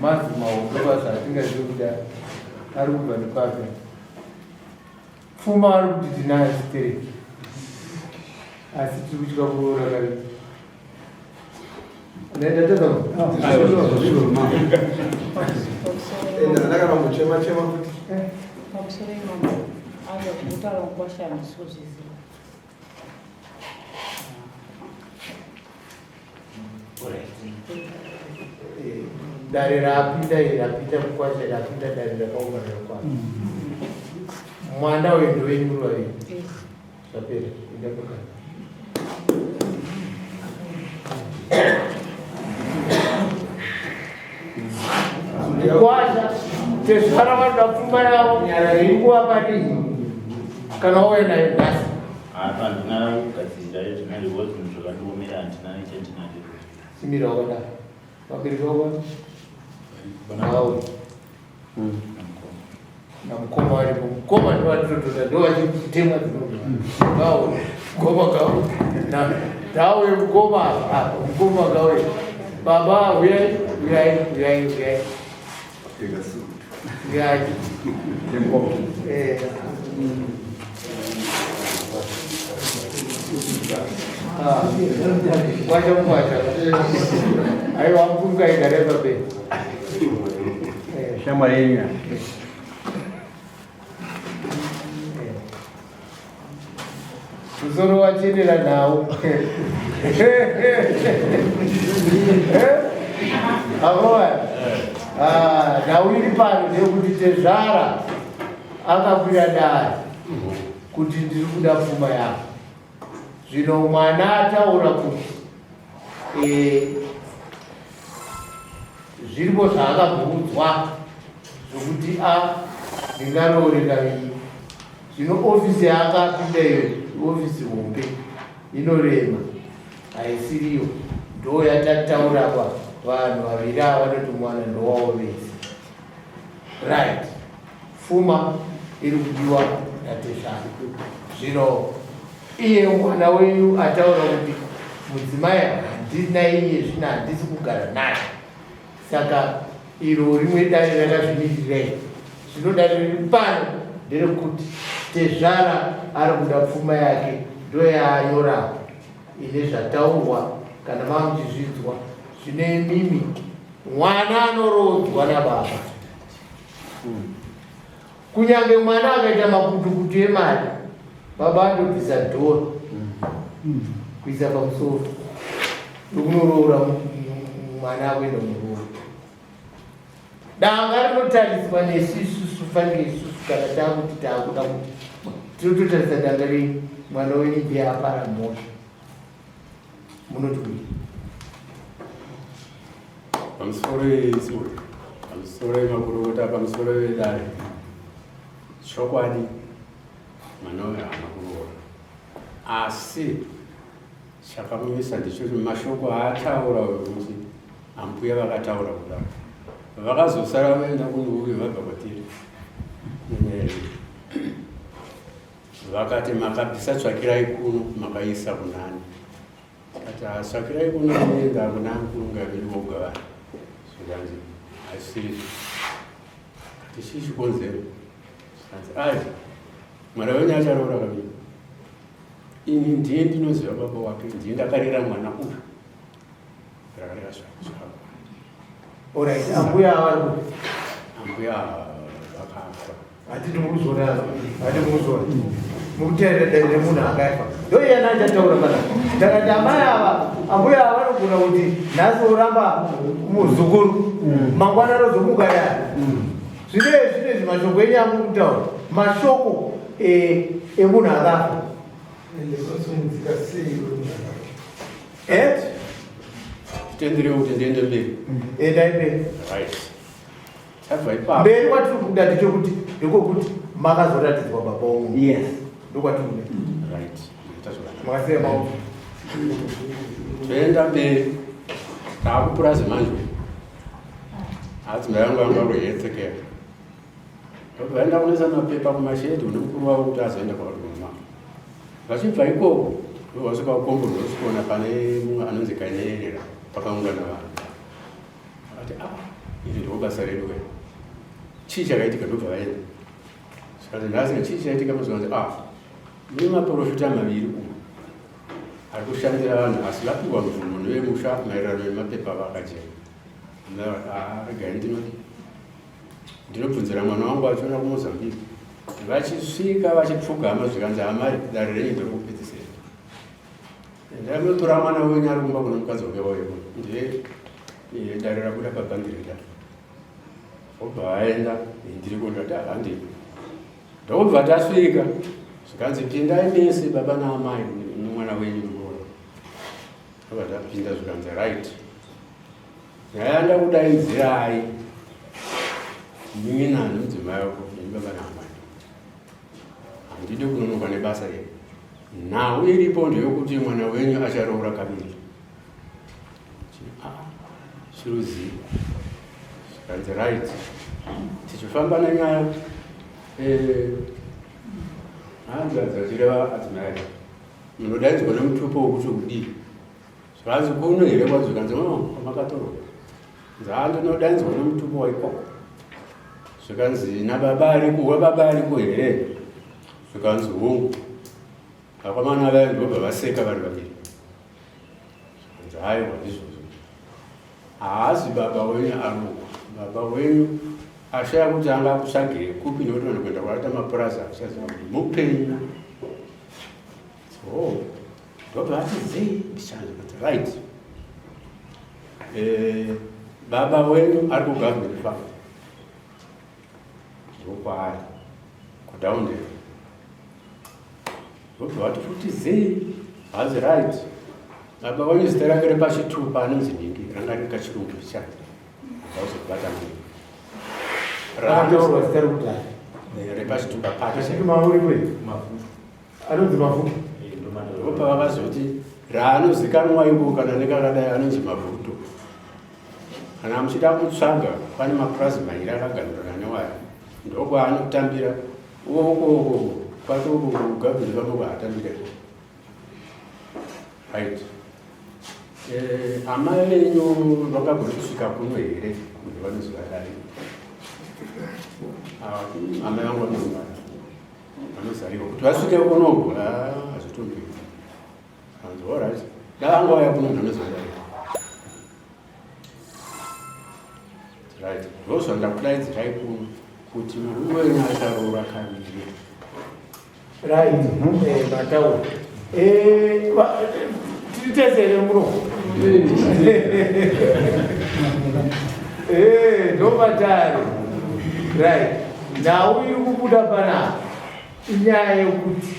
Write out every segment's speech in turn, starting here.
Mazi mahombe kwazvo atingazive kuti ari kubva nepapi. Pfuma ari kuti tinayo sitereki asi tiri kutya kuroora kaviri. Ndakana chema futi. Pamusoro imambo, aiwa zvinotaura mukwasha handisi kuzviziva. Dare rapinda iri rapinda mukwasha rapinda dare rakaunganira kwazvo. Mwana uyu ndowenyu muri vaviri. Zvapera, enda pakati. Kwasha, tezvara vanoda pfuma yavo, inguva padii kana wauya nayo nhasi. Apa handina kugadzirira zvina because zvinhu zvakandiomera handina nechandinacho. Simira wakadaro. Vabereki vako vauya. Namukoma varipo. Mukoma ndovatotoda ndovachikutemwa dzinobva. Mukoma gauye. Ndauye mukoma apa. Mukoma gauye. Baba uyai uyai uyai uyai. Uyai. Eh. Ah, kwacha mukwacha. Aiwa mkunga igare pabe. Shamwari yenyu. Musoro wachenera nhau. Avoya. Ah, nhau iri pano ndeyekuti tezvara akakwira dare kuti ndiri kuda pfuma yako. Zvino mwana ataura kuti eh, zviripo zvaakabvudzwa zvokuti a ndingaroore kaviri. Zvino ofisi yaakapinda iyo ofisi hombe inorema haisiriyo ndo yatataura pa vanhu vaviri ava vanoti mwana ndowavo vese. Right, fuma iri kudiwa natezvara. Zvino iye mwana wenyu ataura kuti mudzimai handina iye zvino handisi kugara naye, saka iro rimwe dare rakazvimirirei. Zvino dare riri pano nderekuti tezvara ari kuda pfuma yake ndoyaanyora ine zvataurwa kana mamuchizvinzwa. Zvino imimi mwana anorodzwa nababa. Kunyange mwana akaita makutukutu emari, baba anobvisa dhora kuisa pamusoro nokunoroora mwana akuenda muroora. Danga rinotariswa nesu isusu fanike isusu kana takuti takuda kuti tinototarisa danga renyu mwana wenyu ndiye apara mhosva. Munoti kudii? Pamusoro yeitsuro, pamusoro yemakurukota, pamusoro yedare. Chokwadi mwana uyu haana kuroora, asi chakamumisa ndechekuti mashoko aataura uyo kuti ambuya vakataura kudaro, vakazosara vaenda kunouyu vabva kwatiri nenyaya iyi. Vakati makabvisa tsvakirai kuno makaisa kunani? Ati ah, tsvakirai kuno inoenda kuna mukuru ngaviri voga vanhu. Zvikanzi hazvisiri. Ati chii chikonzero? Zvikanzi ai mwana wenyu acharoora kaviri. Ini ndiye ndinoziva baba wake, ndiye ndakarera mwana uyu. Ndakarera zvako. Alright, ambuya vari kupi? Ambuya vakafa. Hatidi mukuzviona, hatidi mukuzviona. Mukuteerera dare remunhu akaipa. Ndoiyana achataura pana. Ndakati amai ava, ambuya ava vanogona kuti nhasi oramba muzukuru, mangwana rozomuka dare. Zvino zvino izvi mashoko enyu amuri kutaura, mashoko emunhu akafa. Ende zvinosimudzika sei wemunhu akafa? Eh? Titenderewo kuti ndiende mberi. Endai mberi. Right. Tabva ipapo. Mberi kwatiri kuda ndechekuti ndekwokuti makazoratidzwa baba womunhu. Yes. Ndokwatiri kuda. Right. Maita zvakanaka. Makasiya maoko. Toenda mberi. Taakupurazi manje. Adzimai angu anga kuhetsekera. Vaenda kunoisa mapepa kumashedhi kune mukuru wavo kuti azoenda kwavarumwa. Vachibva ikoko ndovasvika kukomboni vosvikoona pane mumwe anonzi Kaineyerera pakaungana vanhu. Akati ah. Iri ndiro basa redu ke. Chii chakaitika ndobva vaenda. Zvikanzi nhasi chii chaitika mazuva anzi ah mune maprofita maviri umu ari kushandira vanhu asi vapiwa mvumo nevemusha maererano nemapepa avakajeka. Ah, regai ndinoti ndinobvunzira mwana wangu achiona kuMozambique. Vachisvika vachipfugama zvikanzi amai dare renyu ndiri kupedzisira. Endai munotora mwana wenyu ari kumba kuna mukadzi wake wauye kuno. Ndiye eh, dare rabuda pabhandi redare. Obva aenda, eh, ndiri kuenda kuti handei. Ndokubva tasvika zvikanzi pindai mese baba naamai nemwana wenyu muroora. Ndobva tapinda zvikanzi right. Nyaya yandakudaidzirai mimi nani mudzimai wako nemi baba naamai. Handidi kunonoka nebasa iri. Nhau iripo ndeyekuti mwana wenyu acharoora kaviri. Ah, Chiruzi. Zvikanzi right. Tichifamba nenyaya eh, hanzvadzi achireva adzimai ake. Munodaidzwa nemutupo wekuti kudii? Zvanzi kuno here kwanzi zvikanzi no kwamakatorwa. Ndinodaidzwa nemutupo waikoko. Zvikanzi nababa ariko, wababa ariko here? Zvikanzi hongu. Vakomana vaya ndobva vaseka vari vaviri. Zvikanzi haiwa ndizvozvo. Haazi baba wenyu arohwa. Baba wenyu ashaya kuti angakutsvagire kupi nekuti vanhu kuenda kwaita mapurazi achisaziva kuti mupenyu. So, ndobva vati zii ndichanzi kuti right. Eh, baba wenyu ari kugovernment farm. Ndokwaari kuDowndale. Ndobva vati futi zii hanzi right. Baba wenyu zita rake repachitupa anonzi nhingi ranga riri kachirungu chani. Hauzobata nhingi. Rataurwa zita rekuti Repachitupa pake. Achiti mauri kwe anonzi Mavhuto. Ndopavakazoti raanozikanwa iko kana nekakadai anonzi Mavhuto. Kana muchida kutsvaga pane mapurazi mairi akaganhurana newaya ndokwaanotambira ukoko kwake uko kugabhiri pamwe kwaatambira iko. Right. Eh, amai venyu vangagona kusvika kuno here kuti vanoziva dare? Ah, amai vangu vanorwara. Vanozariwa kuti vasvike kunoku hazvitombiri. Hanzi alright. Dai vanga vauya kuno ndinoziva dare. Right. Ndozvandakudaidzirai kuno kuti murume wenyu acharoora kaviri. Right. Eh, mataura. Eh, tiri tese here muno? Eh, ndomatare. Right. Nhau iri kubuda panapa inyaya yekuti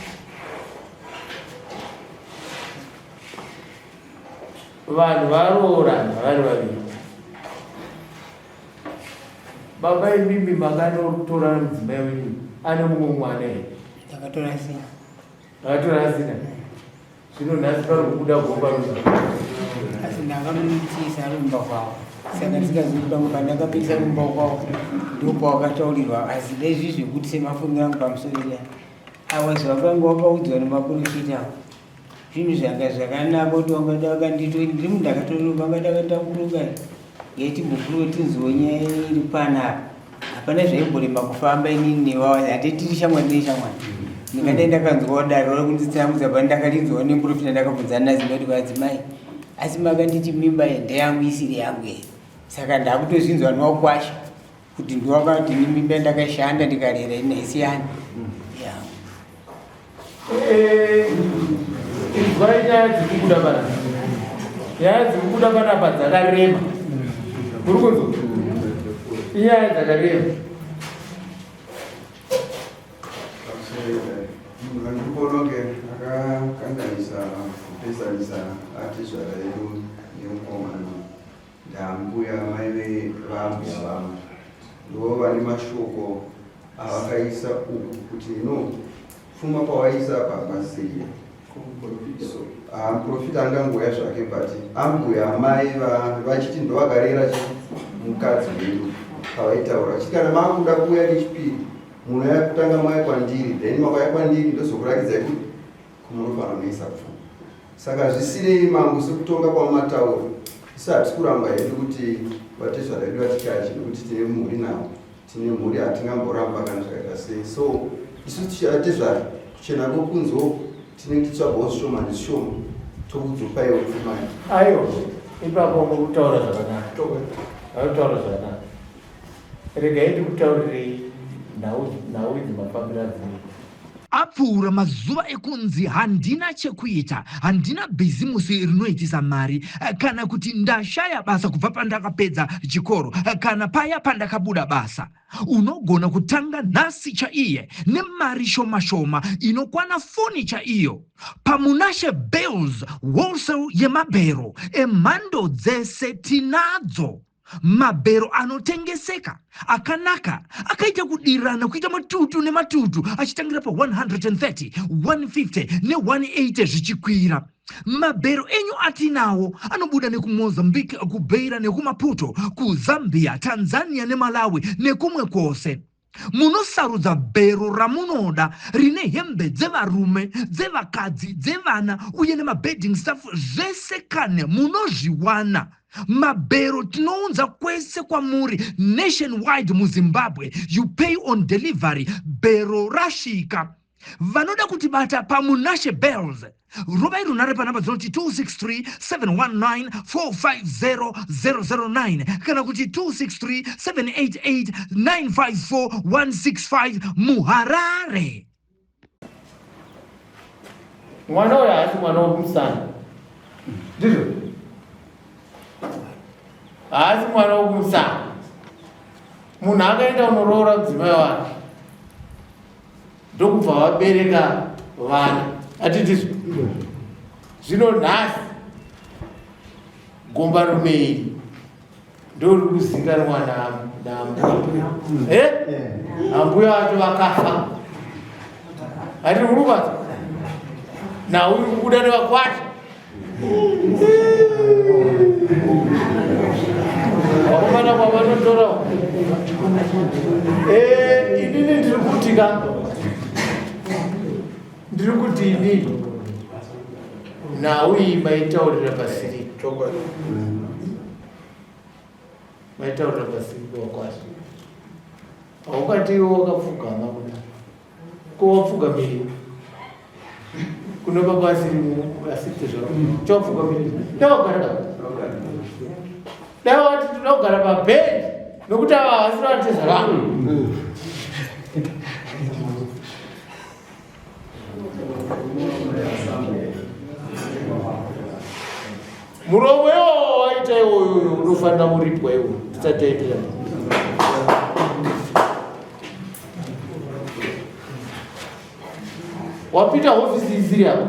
vanhu varoorana vari vaviri. Baba imimi makanotora mudzimai wenyu ane mumwe mwana here? Ndakatora asina. Ndakatora asina. Zvino nhasi pari kubuda gomba ruza. Asi ndakamuitisa ari kumba kwavo. Saka ndisingazivi pamwe pandakapinza kumba kwavo ndopawakataurirwa asi ndezvi zvekuti semafungiro angu pamusoro iya. Awa zvakanga wakaudzwa nemaporofita awa. Zvinhu zvanga zvakanaka kuti wangada wakandito ndiri munhu ndakatonoka wangada wakanditanguruka yaitimbokuruwe tinzwe nyaya iri panapa hapana zvaimborema kufamba inini newawa hati tiri shamwari neshamwari ndingadai ndakanzwawo dare ora kunditsamudza pani ndakarinzwawo nemuprofita ndakabvunzana nazimai kuti vadzimai asi makanditi mimba ndeyangu isiri yangu here saka ndakutozvinzwa nowakwasha kuti ndiwakati mimba ndakashanda ndikarera ini haisi yani yangu Eh, inzwai nyaya dziri kubuda panapa. Nyaya dziri kubuda panapa dzakarema. Muri kunzwa? Inyaya dzakarema. Munhu andikuona kunge akakanganisa kupesanisa atezvara edu nemukomana ndambuya mai vaambuya vangu ndo vane mashoko avakaisa uku kuti no pfuma pawaisa apa hapasiriya so ah, muprofita angangouya zvake but ambuya amai vachiti ndovakarera mukadzi wedu pavaitaura vachiti kana makuda kuuya kechipiri munouya kutanga mauya kwandiri then makauya kwandiri ndozokurakidzai kuti kumunofanira kunoisa pfuma Saka zvisirei mambo sekutonga kwamataura isu hatisi kuramba hedu kuti Vatezvara vedu vatikachi nekuti tine mhuri navo, tine mhuri hatingamboramba kana zvakaita sei. So isu tichivatezvara kuchena kwekunze uku tinenge tichitsvagawo zvishoma nezvishoma tokudzopaiwo pfuma. Aiwa, ipapo mukutaura zvakanaka, varikutaura zvakanaka. Regai ndikutaurirei nhau idzi mafambiro adzinoita. Apfuura mazuva ekunzi handina chekuita, handina bhizimusi rinoitisa mari, kana kuti ndashaya basa kubva pandakapedza chikoro kana paya pandakabuda basa. Unogona kutanga nhasi chaiye nemari shoma-shoma inokwana foni chaiyo. PaMunashe Bales Wholesale yemabhero emhando dzese tinadzo. Mabhero anotengeseka akanaka akaita kudirana kuita matutu nematutu achitangira pa130, 150 ne180 zvichikwira. Mabhero enyu atinawo anobuda nekuMozambique, kuBeira nekuMaputo, kuZambia, Tanzania neMalawi nekumwe kwose. Munosarudza bhero ramunoda rine hembe dzevarume, dzevakadzi, dzevana uye nemabedding stuff zvese kane munozviwana. Mabhero tinounza kwese kwamuri nationwide muZimbabwe. You pay on delivery bhero rasvika. Vanoda kutibata paMunashe Bells rovai runhare panhamba dzinoti 263 719 450 009 kana kuti 263 788 954 165 muHarare. Mwana uyo haasi mwana wekumusana, ndizvo? Haasi mwana wekumusana. Munhu akaenda unoroora mudzimai wake ndokubva vabereka vana, ati ndizvo? Zvino nhasi gombarume iri ndori kuzikanwa naambuya, ambuya vacho vakafa, ati urubata nhau iri kubuda nevakwasha. Vakomana kwavanotora inini ndiri kuti ka, ndiri kuti inini nhau iyi maitaurira pasiri, maitaurira pasiri kuvakwasha. Haukati iwe wakapfugama kuda ko wapfugamirira kuno baba asiri asiri tezvaro chawapfugamirira ndawagara dai wati toda kugara pabhendi nokuti ava havasiri vatezvaro vangu. Muromo iwowo waita iwoyo unofanira kuripwa iwo tisati taitira. Wapita hofisi isiri yako.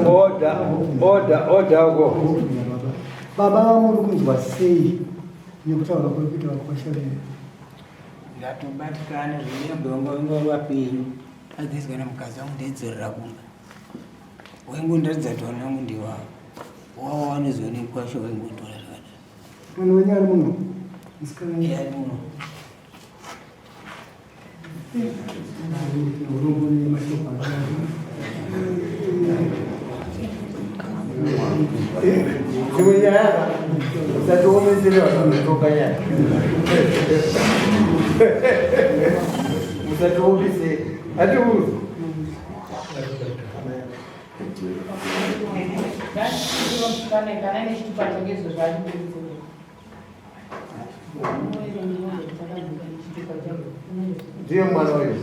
Order, order, order uko. Baba, muri kunzwa sei nekutaura kuri kuita vakwasha venyu? Ndatobatikana zvinyabwe wanga uri wapenyu adzizwa namukadzi wangu ndaidzorera kumba waingondiratidza kuti vana vangu ndiwavo wavo wanozoonekwa sho waingonditora zvakadaro. Mwana wenyu ari muno? Musikana wenyu ari muno. Urombo nemashoko akadaro. Dzimwe nyaya musatiomesere vanotoka nyaya, musatiomesere hatiuzi. Ndiye mwana uyu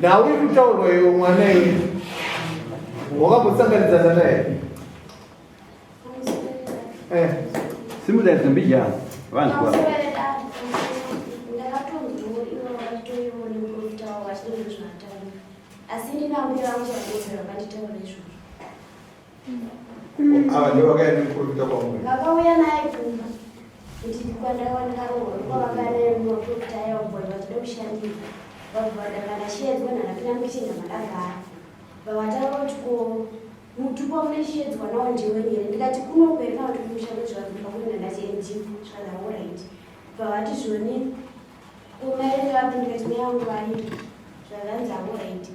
nhau iri kutaurwa iwe, mwana iwe wakambosanganidzana naye? Simudza zvimbijana vanzwa. Asi ndinambuya vangu chakadetsera vakanditaura izvozvo. Ava ndivo vakauya nemuprofita kwamuri? Vakauya naye kumba kuti kwandakarohwa kwavakauya naye muprofita ayabva vachida kushandira vabva ndakandashedzwa ndakapinda mukicheni mandagara. Vavataura kuti ko mutupo wamuneshedzwa nawo ndiwenyu here ndikati kunoku here kana kuti kumusha kwezvazi pakuenda ndati ndiku zvikanzi alright. Vavati zvoni ko mai venyu vapi ndikati mai vangu varipo zvakanzi alright.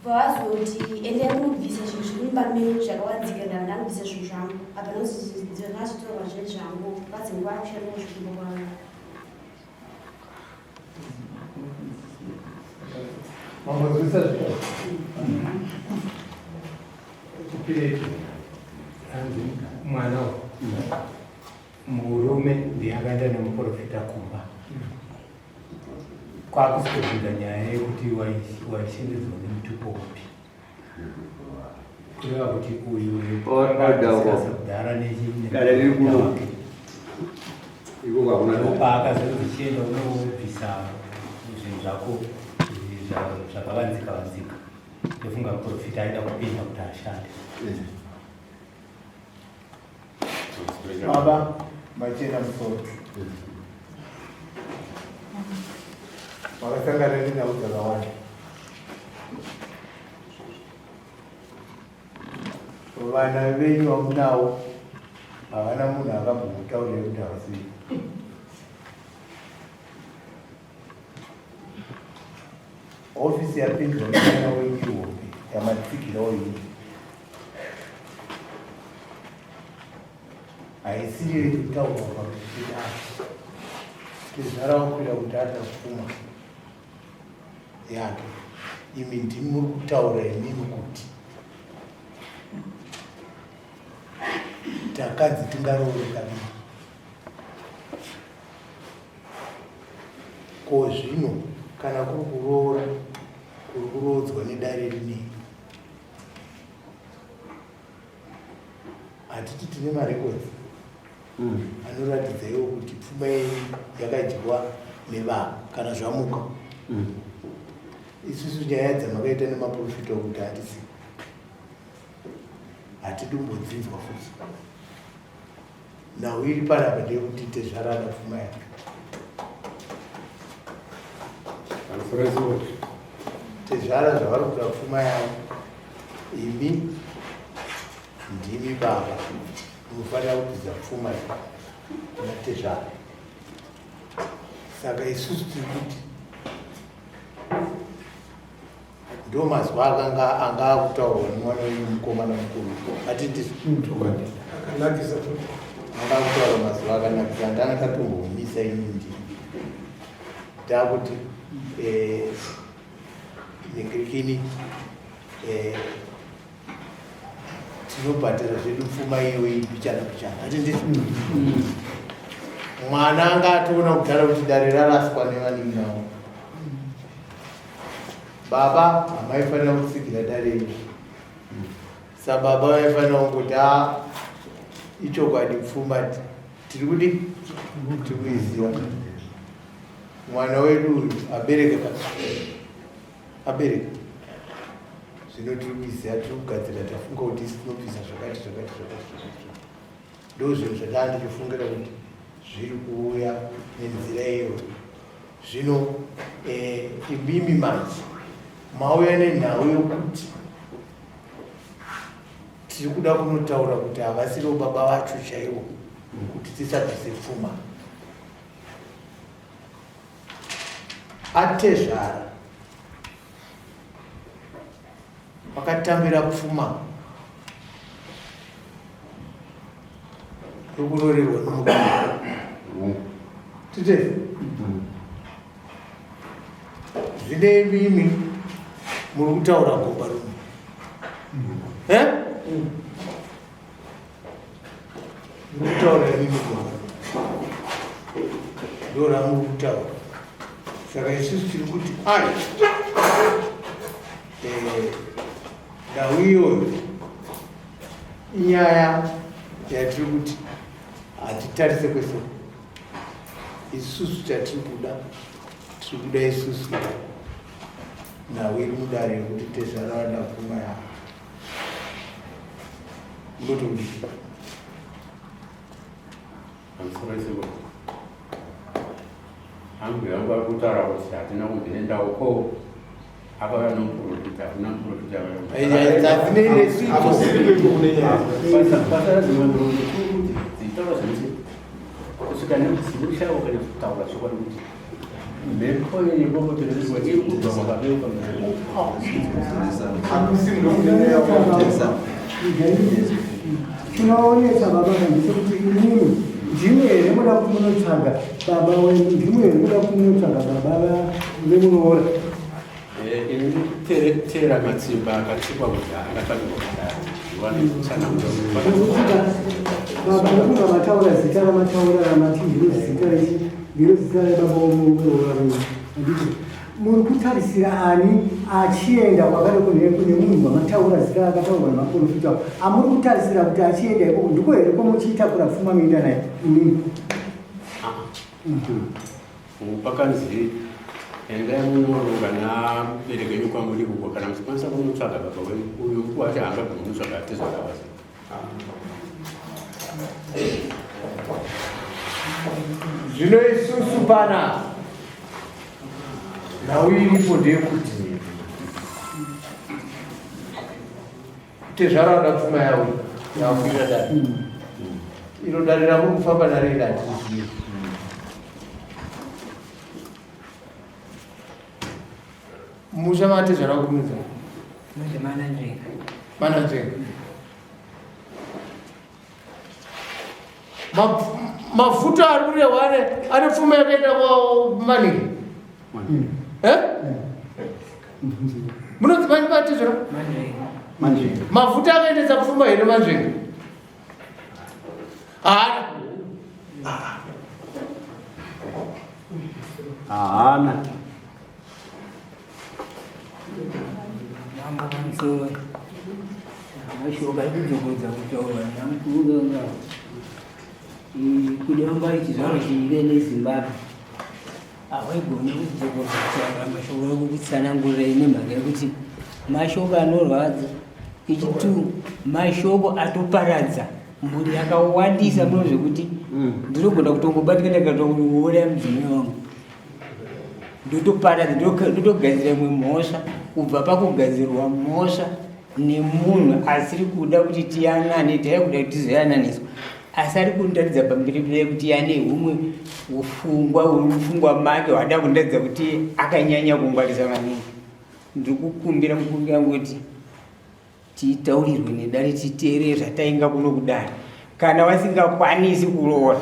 Vavazoti endai munobvisa zvinhu zviri mumba menyu zvakawanzika ndava ndakubvisa zvinhu zvangu apa nozvakazotorwa zve zvangu vadzi nguva yakushandira zvikumba kwangu. Mambonzwisa zvino. Chipiri hanzi mwana uyu murume ndiye akaenda nemuprofita kumba kwakusitobvunza nyaya yekuti waishengedzwa nemutupo upi kureva kuti uyu kudhara Dare riri kuno. Iko hakuna dare. paakazonzi chienda unobvisa zvinhu zvako zvakavanzika vanzika ndofunga muprofita aida kupinda kuti ashande. Baba machena musoro. Wakasangana nenhau dzakawanda. Vana venyu vamunawo havana munhu akambomutaurira kuti havasi. Hofisi yapinzwa nemwana wenyu ihombe yamatsigirawo iyi. Haisiriyo iri kutaurwa pakuti apa. Tezvara wakwira kuti ada pfuma yake. Imi ndimi muri kutaura imimi kuti takanzi tingaroore kaviri. Ko zvino kana kuri kuroora kuri kuroodzwa nedare rinei? Hatiti tine marekodzi anoratidza iwo kuti pfuma yenyu yakadyiwa nevanhu kana zvamuka. Isusu nyaya dzamakaita nemaprofita okuti hatisi hatidi kumbodzinzwa futi. Nhau iri panapa ndeyekuti tezvara ada pfuma yake. Tezvara zvavari kuda pfuma yavo, imi ndimi baba munofanira kubvisa pfuma iyi kuna tezvara. Saka isusu tiri kuti ndo mazwa akanga anga akutaurwa nemwana wenyu mukomana mukuru ati ndizvo Akanakisa futi. Anga akutaura mazuva akanakisa ndanga tatombomisa ini ndi ndakuti nengirikini tinobhadhara zvedu pfuma iyoyi mbichana mbichana ati ndizvo mwana anga atoona kudhara kuti dare raraswa nevanin'ina vavo. Baba hamaifanira kutsigira dare iri. Sababa vaifanira kungoti a ichokwadi pfuma tiri kudi tiri kuiziva. Mwana wedu uyu abereka ka abereka zvino tiri kuiziva tiri kugadzira tafunga kuti isi tinobvisa zvakati zvakati zvakati zvakati zvakati. Ndo zvinhu zvataa ndichifungira kuti zviri kuuya nenzira iyoyo. Zvino imimi manje mauya nenhau yokuti tiri kuda kunotaura kuti havasirivo baba vacho chaivo kuti tisabvise pfuma. Atezvara vakatambira pfuma yokurorerwa nomukuru. Tite zvine imimi muri kutaura gomba rumwe eh? Muri kutaura imimi gomba rumwe ndo ramuri kutaura. Saka isusu tiri kuti ai nhau iyoyo inyaya yatiri kuti hatitarise kwese. Isusu chatiri kuda, tiri kuda isusu nhau iri mudare yekuti tezvara vada pfuma yavo. Munoti kudii? Pamusoro isimbo. Hangu yangu ari kutaura kuti hatina kumbine ndau ko. Akauya nomuprofita, hakuna muprofita akauya. Pasara dzimwe nhoroondo kuti dzichitaura zvekuti kusvika nemudzimushawo kana kutaura chokwadi kuti mhepo yebopoto iri kubva mwakabeuka. Chinoonetsa baba ndechekuti imimi ndimwe here muda kuti munotsvaga baba wenyu, ndimwe here muda kuti munotsvaga baba vemunoora? Ini teera matsimba akatsikwa kuti akafanirwa kudaro. Baba, nokunga mataura zita ramataura ramati ndiro zita rechi, ndiro zita rebaba womuroora wenyu, handiti? Muri kutarisira ani achienda kwakare kune munhu wamataura zita akataurwa nemaprofita amuri kutarisira kuti achienda ikoko ndiko here kwamuchiitakura pfuma muenda naye imimi? Pakanzi endai munoronga nabereki enyu kwamuri kuko, kana muchikwanisa kunotsvaga baba wenyu uyu wacho haangabvi munotsvaga atezvakavasa. Zvino isusu pana nhau iripo ndeyekuti tezvara vada pfuma yavo yakuita dare iro, dare ramuri kufamba naro iri hatirizivi. Musha matezvara kukunudza? Mananzvenga. Mananzvenga. Mafuta ari kurehwa ane pfuma yakaita manini. Munonzi mani matezvara? Mafuta akaendesa pfuma here Manzvenga? Haana. Haana. Mambo, pamusoro. Mashoko ari kudzokodza kutaurwa namukuru kudamba chizvarwa chenyika neZimbabwe, hawaigoni kudzokodza kutaura mashoko ekukutsanangurirai nemhaka yekuti mashoko anorwadza. Ichitu mashoko atoparadza mhuri yakawandisa muno, zvekuti ndinogona kutongobatika ndakatouraya mudzimai wangu, ndotoparadza, ndotogadzira imwe mhosva kubva pakugadzirwa mhosva nemunhu asiri kuda kuti tiyanane. Taiva kuda kuti tizoyananiswa, asi ari kundiratidza pamberi pei kuti ane humwe ufungwa huri mupfungwa make hwada kundiratidza kuti akanyanya kungwarisa maningi. Ndiri kukumbira mukumbira kuti titaurirwe nedare, titeerere zvatainga kuno kudare. Kana vasingakwanisi kuroora,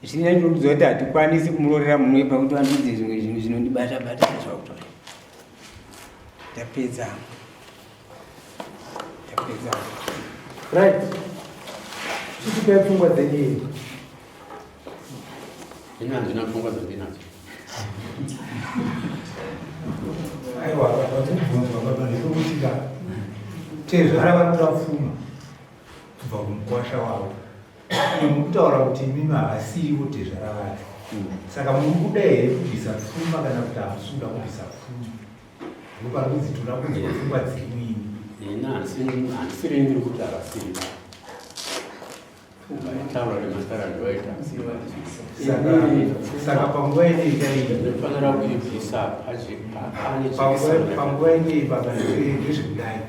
zvina ndinoudza kuti hatikwanisi kumuroorera munoipa kuti vandudze zvimwe zvinhu zvinondibata bata zvakutora. Ndapedza, ndapedza. Right, chitipai pfungwa dzenyu iyi. Ini handina pfungwa dzandinadzo. Aiwa, vatibvunzwa baba ndepekuti ka tezvara vanoda pfuma kubva kumukwasha wavo. Mukutaura kuti imimi havasiiwo tezvara vacho, saka muri kuda here kubvisa pfuma kana kuti hamusi kuda kubvisa pfuma? Ndopari kunzi toda kunzwa pfungwa dzenyu imi. Ini handisiri ndiri kuti havasiri vaitaura nemasarando vaita. Saka panguva inei kai ndinofanira kuibvisa pane Panguva inei baba, ndezvekudai,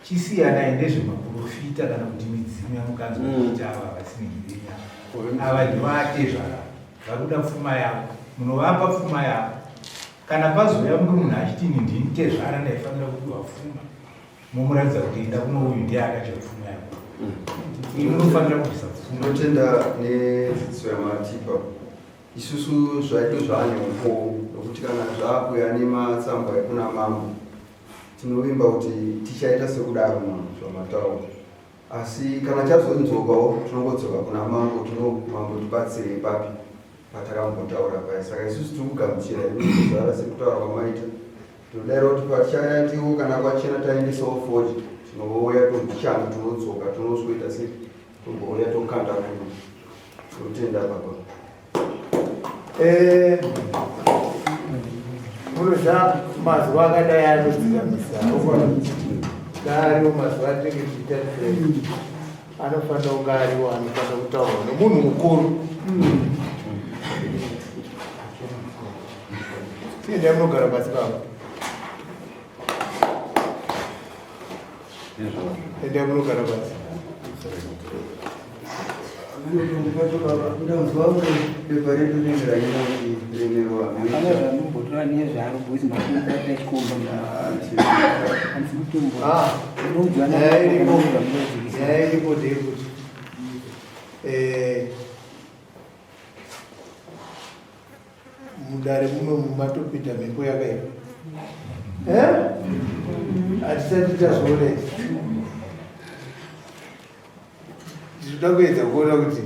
chisiyanai ndezvemaprofita kana kuti midzimu yamukanzwa kuti ava vasinigirinya, ava ndivatezvara vari kuda pfuma yavo, munovapa pfuma yavo. Kana pazouya mumwe munhu achiti ini ndini tezvara ndaifanira kupiwa pfuma, mumuratidza kuti enda kuno, uyu ndiye akadya pfuma yako, ini unofanira kubvisa pfuma. Tinotenda nedzidziso yamatipa. Isusu zvaito zvaane ukowo nokuti kana zvaakuya nematsamba ekuna mambo, tinovimba kuti tichaita sekudaro mambo zvamataura. Asi kana chazonzokwawo tinongodzoka kuna mambo, tino mambo tibatsirei papi patakambotaura paya. Saka isusu tiri kugamuchira inozara sekutaura kwamaita. Tinodaira kuti patichayandiwo kana kwachena taendesawo fodya, tinouya tochana, tinodzoka, tinosweta sei, tombouya tokanda kuno. Tinotenda baba. Munoziva mazuva akadai anodzikamisa ngaariwo mazuva atinenge tichiita training, anofanira kunge ariwo anofanira kutaurwa nomunhu mukuru. Tiendai munogara pasi pavo. Endai munogara pasi. Ndanzwa kunge bepa redu rinenge ranyanya kutiremerwa. Hapana zvanombotora nezvaro boys makumbata chikomba handisi kutombo Ah, unoudzwa nyaya iripo nyaya iripo ndeyekuti eh, mudare muno matopinda mhepo yakaipa eh? hatisati tazviona izvi tinoda kuedza kuona kuti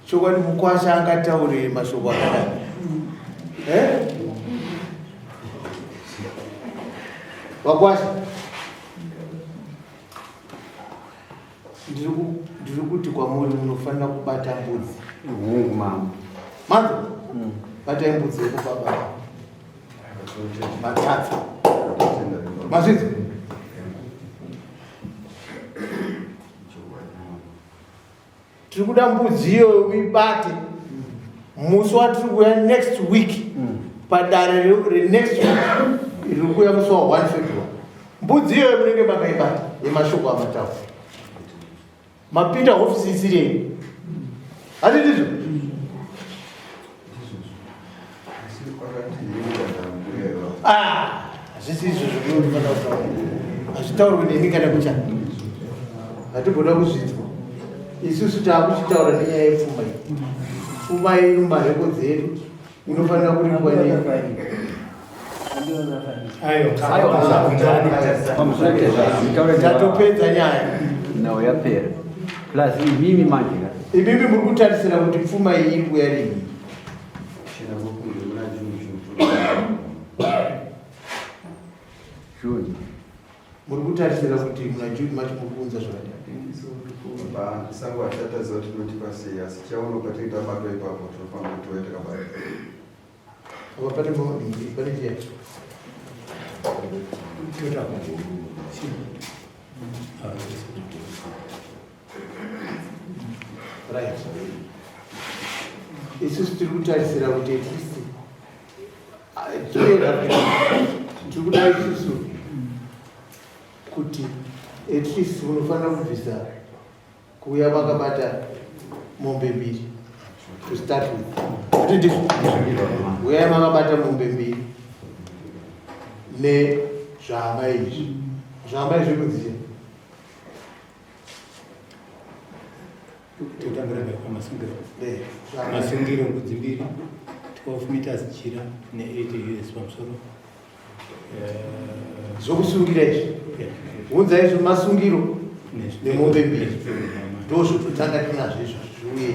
chokwadi mukwasha angataurei mashoko akadai eh? Vakwasha ndiri kuti kwamuri munofanira kubata mbudzi. Hungu mama. Manzo batai mbudzi yekubaba matsatsa mazvidzo. Tiri kuda mbudzi iyoyo uibate musi watiri kuuya next week padare renext week riri kuuya musi wa 1 February. Mbudzi iyoyo munenge makaibata yemashoko amataura. Mapinda hofisi isiri yenyu. Hati ndizvo? Ah, hazvisi izvo zvomunofanira kutaura. Hazvitaurwi nemi kana kucha. Hatimboda kuzvinzwa. Isusu taakuchitaura nenyaya yepfuma iyi. Pfuma iri mumarekodzi edu inofanira kuripwa nei. Tatopedza nyaya. Nhau yapera. Plus imimi manje ka. Imimi muri kutarisira kuti pfuma iyi iri kuuya rini? June. Muri kutarisira kuti muna June macho muri kuunza zvakadai. Sango achataziva kuti tinotipa sei asi chaona patinenge tabatwa ipapo tinofanira kuti touya takabata. Apa pane maodii, pane chiya. Right. Isusu tiri kutarisira kuti at least toera tiri kuda isusu kuti at least unofanira kubvisa kuuya vakabata mombe mbiri to start with. Kuti ndizvo uyai makabata mombe mbiri nezvaamai izvi. Zvaamai zviri kunzi chii? Totambira pamasungiro. Masungiro mbudzi mbiri 12 meters jira ne 80 US pamusoro. Zvokusungira izvi. Hunza izvo masungiro nemombe mbiri. Ndozvototanga tinazvo izvozvo zviuye.